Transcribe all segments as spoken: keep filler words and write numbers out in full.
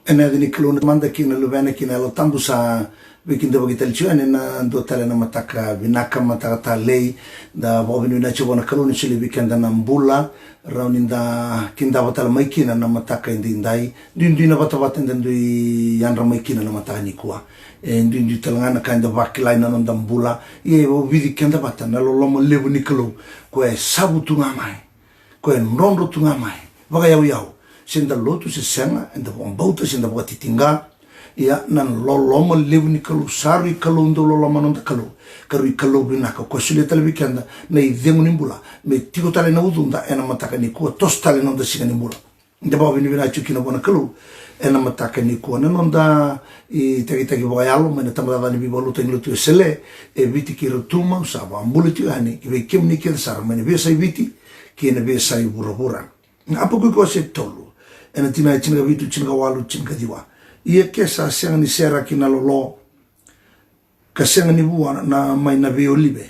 Ena yaca ni Kalou na Tamada kei na Luvena kei na Yalo Tabu, sa veikidavaki tale tiko yani ena dua tale na mataka vinaka, mataka talei. Da vakavinavinaka tiko vua na Kalou ni solia vei keda na bula, rawa ni da kidava tale mai kina na mataka edaidai. Duidui na vatavata eda dui yadra mai kina na mataka nikua. E duidui tale ga na ka eda vakila ena noda bula. Ia e vakavici keda vata na loloma levu ni Kalou, koya e savu tu ga mai, koya e drodro tu ga mai, vakayauyau. Se da lotu se sega, eda vakabauta se da vakatitiqa, ia na loloma levu ni Kalou. Sa rui Kalou dau loloma na noda Kalou, ka rui Kalou vinaka. Koya solia tale vei keda na icegu ni bula, me tiko tale na ucuda ena mataka nikua, toso tale na noda siga ni bula. Da vakavinavinaka tiko kina vua na Kalou ena mataka nikua. Na noda itakitaki vakayalo mai na tabacakacaka ni veivakalotutaki ni Lotu Wesele e Viti kei Rotuma, au sa vakabula tiko yani ki vei kemuni kece sara mai na veiyasai Viti kei na veiyasai vuravura. Na Apakuki wase tolu, ena tikina e tinikavitu, tinikawalu, tinikaciwa. Ia ke sa sega ni seraki na lolo, ka sega ni vua na mai na veiolive,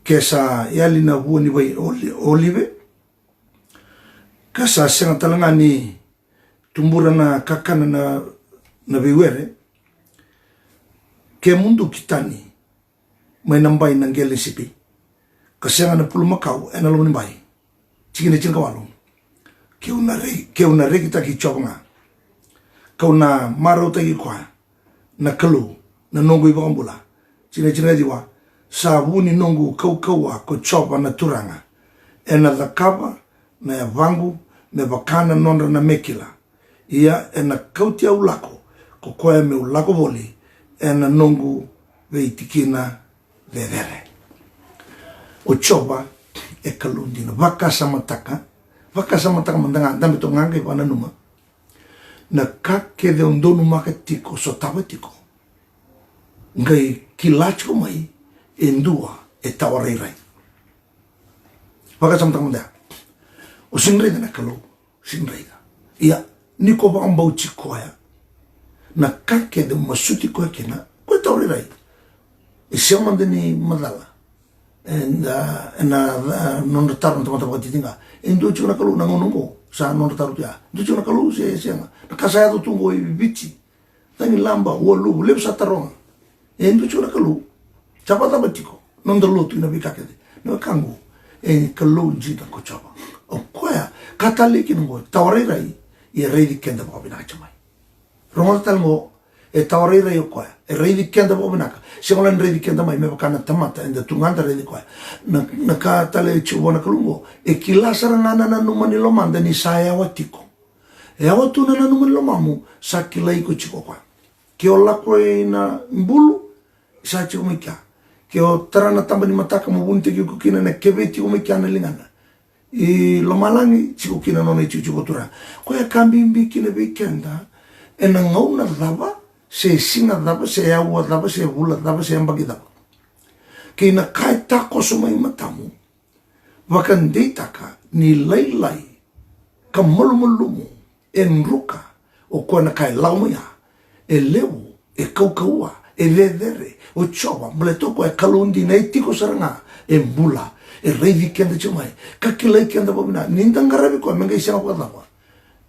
ke sa yali na vua ni veiolive, ka sa sega tale ga ni tubura na kakana na, na veiwere, ke muduki tani mai na bai na qele ni sipi, ka sega na bulumakau ena loma ni bai. Tikina e tinikawalu. Keu na rei, keu na rekitaki Jiova ga, kau na marautaki koya na Kalou na noqu iVakabula. Tikina e tinikaciwa. Sa vu ni noqu kaukauwa ko Jiova na Turaga, ena cakava na yavaqu me vaka na nodra na me kila. Ia ena kauti au lako ko koya meu lako voli ena noqu veitikina cecere. O Jiova e Kalou dina. Vakasamataka, vakasamataka mada ga, dabe toka ga qai vakananuma na ka kece o donumaka tiko, sotava tiko, qai kila tiko mai e dua e tawa rairai. Vakasamataka mada ya. O sega ni raica na Kalou, sega ni raica. Ia ni ko vakabauti koya, na ka kece o masuti koya kina, ko e tawa rairai. E sega mada ni macala ena, ena nodra taro na tamata vakatitiqa, e dua tiko na Kalou na gauna oqo? Sa nodra taro tu ya, dua tiko na Kalou se sega? Na ka sa yaco tu oqo e Viti, cagilaba, ualuvu, levu sa taroga. E dua tiko na Kalou? Sa vakacava tiko noda lotu ena veika kece? Na wekaqu, e Kalou dina ko Jiova. O koya ka talei kina oqo, tawa rairai, ia raici keda vakavinaka tiko mai. Rogoca tale oqo, e tawa rairai o koya, e raici keda vakavinaka. Sega wale ni raici keda mai me vaka na tamata eda tu ga da raici koya. Na, na ka talei tiko vua na Kalou oqo, e kila sara ga na nanuma ni lomada ni sa yawa tiko. E yawa tu na nanuma ni lomamu, sa kilai iko tiko o koya. Ke o lako ina bulu, sa tiko mai kea. Ke o tara na taba ni mataka mo vunitaki iko kina, na keve tiko mai kea na ligana. I lomalagi tiko kina nona itikotiko Turaga. Koya ka bibi kina vei keda, ena gauna cava, se siga cava, se aua cava, se vula cava, se yabaki cava, kei na ka e takoso mai matamu, vakadeitaka ni lailai ka malumalumu, e druka o koya na ka e lako mai ya. E levu, e kaukauwa, e cecere o Jiova, baleta o koya e Kalou dina, e tiko sara ga, e bula, e raici keda tiko mai, ka kilai keda vakavinaka. Ni da qaravi koya, me qai sega vakacava?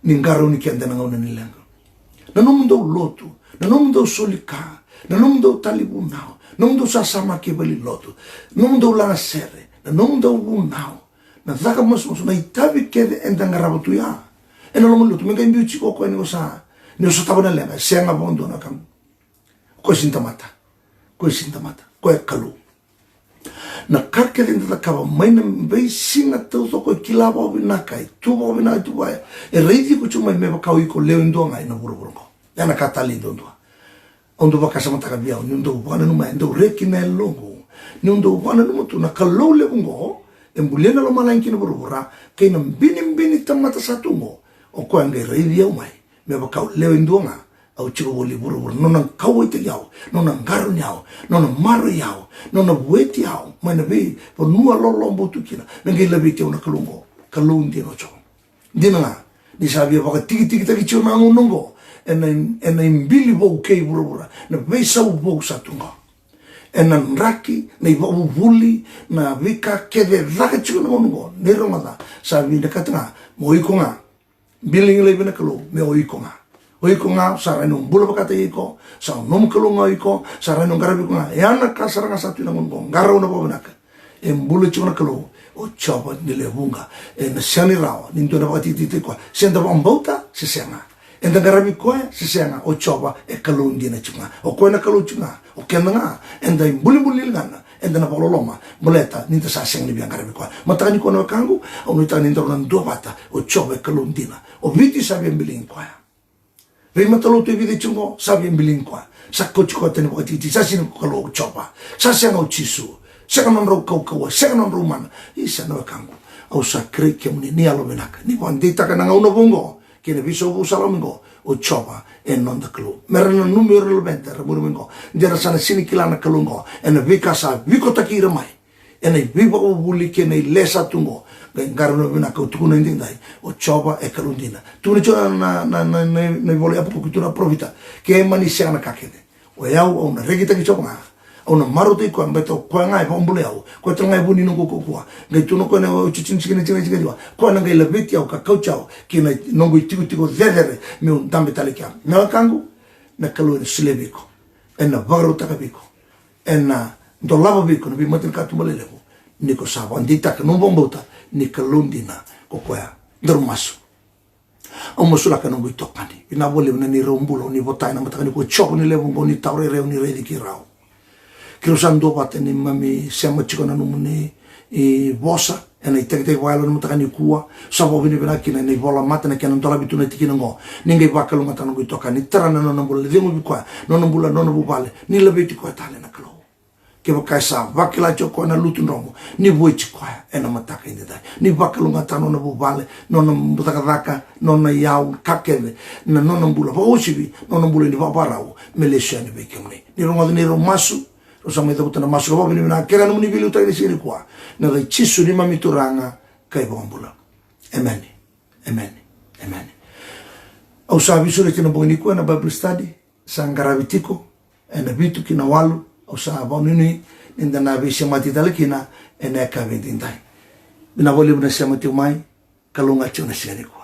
Ni qarauni keda ena gauna ni leqa. Na nomudou lotu, na nomudou soli ka, na nomudou tali vunau, na nomudou sasamaki e valenilotu, na nomudou lagasere, na nomudou vunau, na caka masumasu, na itavi kece eda qarava tu ya ena loma ni lotu, me qai biu tiko o koya ni o sa, ni o sotava na leqa. Sega vakadua, na wekaqu. Koya sega ni tamata. Koya sega ni tamata. Koya e Kalou. Na ka kece eda cakava mai na veisiga taucoko, e kila vakavinaka, e tu vakavinaka, e tu vaya, e raici iko tiko mai me vaka o iko lewe dua ga ena vuravura oqo. Ya na ka talei duadua. Au dau vakasamataka vei au, niu dau vakananuma, e dau reki na yaloqu niu dau vakananuma tu na Kalou levu oqo e bulia na lomalagi kei na vuravura, kei na binibini tamata sa tu oqo. O koya qai raici au mai me vaka au lewe dua ga, au tiko voli vuravura. Nona kauwaitaki au, nona qarauni au, nona maroroi au, nona vueti au mai na veivanua loloma au tu kina, me qai laveti au na Kalou oqo. Kalou dina o Jiova. Dina ga ni sa via vakatikitikitaki tiko na gauna oqo ena, ena ibili vou kei vuravura, na veisau vou sa tu oqo, ena draki, na ivakavuvuli, na veika kece e caka tiko na gauna oqo. Ni rogoca, sa vinakata ga mo iko ga. Biligi laivi na Kalou me o iko ga. O iko ga sa rawa ni o bula vakataki iko, sa nomu Kalou ga o iko, sa rawa ni o qaravi iko ga. E a na ka sara ga sa tu ena gauna oqo, qarauna vakavinaka. E bula tiko na Kalou, o Jiova ni lewe vuqa. Ena sega ni rawa ni dua na vakatikitikitaki koya. Se da vakabauta se sega, eda qaravi koya se sega, o Jiova e Kalou dina tiko ga. O koya na Kalou tiko ga. O keda ga eda ibulibuli ni ligana, eda na vakaloloma baleta ni da sa sega ni via qaravi koya. Mataka nikua na wekaqu, au nuitaka ni daru na duavata. O Jiova e Kalou dina. O Viti sa via biligi koya. Veimatalotu e vica tiko oqo sa via biligi koya. Sa kauti koya tani vakatikitiki, sa sega ni ko Kalou o Jiova. Sa sega o Jisu. Sega nodrau kaukauwa, sega nodrau mana. Isa na wekaqu, au sa kerei kemuni ni yalovinaka, ni vakadeitaka na gauna vou oqo kei na veisau vou sa lako mai oqo. O Jiova e noda Kalou. Mera nanumi o ira na luveda era muri mai oqo, de ra sa na sega ni kila na Kalou oqo ena veika sa vikotaki ira mai ena iveivakavuvuli kei na ile sa tu oqo. Qai qarauna vinaka, au tukuna edaidai, o Jiova e Kalou dina. Tukuna tiko na, na, na, na, na ivola i Apakuki, tukuna na parofita, ke mani sega na ka kece, o yau au na rekitaki Jiova ga. Au na marautaki koya, baleta o koya ga e vakabulai au. Koya tale ga e vu ni noqu kaukaua. Qai tukuna o koya ena Joni tinikalima, tinikalima, tinikalima, koya na qai laveti au ka kauti au ki na noqu itikotiko cecere, meu dabe tale kea. Na wekaqu, na Kalou ena solia vei iko, ena vakarautaka vei iko, ena dolava vei iko na veimatanikatuba lelevu, ni ko sa vakadeitaka nomu vakabauta ni Kalou dina ko koya. Daru masu. Au masulaka noqu itokani. Vinaka vakalevu na neirau bula o ni votai ena mataka nikua. Jiova ni lewe vuqa, o ni tau rairai, o ni raici keirau. Keirau sa duavata, neimami sema tiko na nomuni vosa ena itakitaki vakayalo ena mataka nikua. Sa vakavinavinaka kina ena ivola mata na kena dolavi tu na tikina oqo. Ni qai vakalougatataka na noqu itokani, tara na nona bula, ceguvi koya, nona bula, nona vuvale, ni laveti koya tale na Kalou. Kevaka e sa vakila tiko o koya na lutu dromo, ni vueti koya ena mataka edaidai. Ni vakalougatataka nona vuvale, nona cakacaka, nona iyau, ka kece, na nona bula vakauasivi, nona bula ni vakavakarau, me lesu yani vei kemuni. Ni rogoca neirau masu, rau sa mai cavuta na masu ka vakavinavinaka, kerea na nomuni veiliutaki ena siga nikua. Ena yaca i Jisu neimami Turaga ka iVakabula. Emeni. Emeni. Emeni. Au sa veisureti ena bogi nikua ena Bible study sa qaravi tiko ena vitu ki na walu. Au sa vakanuinui ni da na veisemati tale kina ena yakavi edaidai. Vinaka vakalevu na sema tiko mai. Kalougata tiko na siga nikua.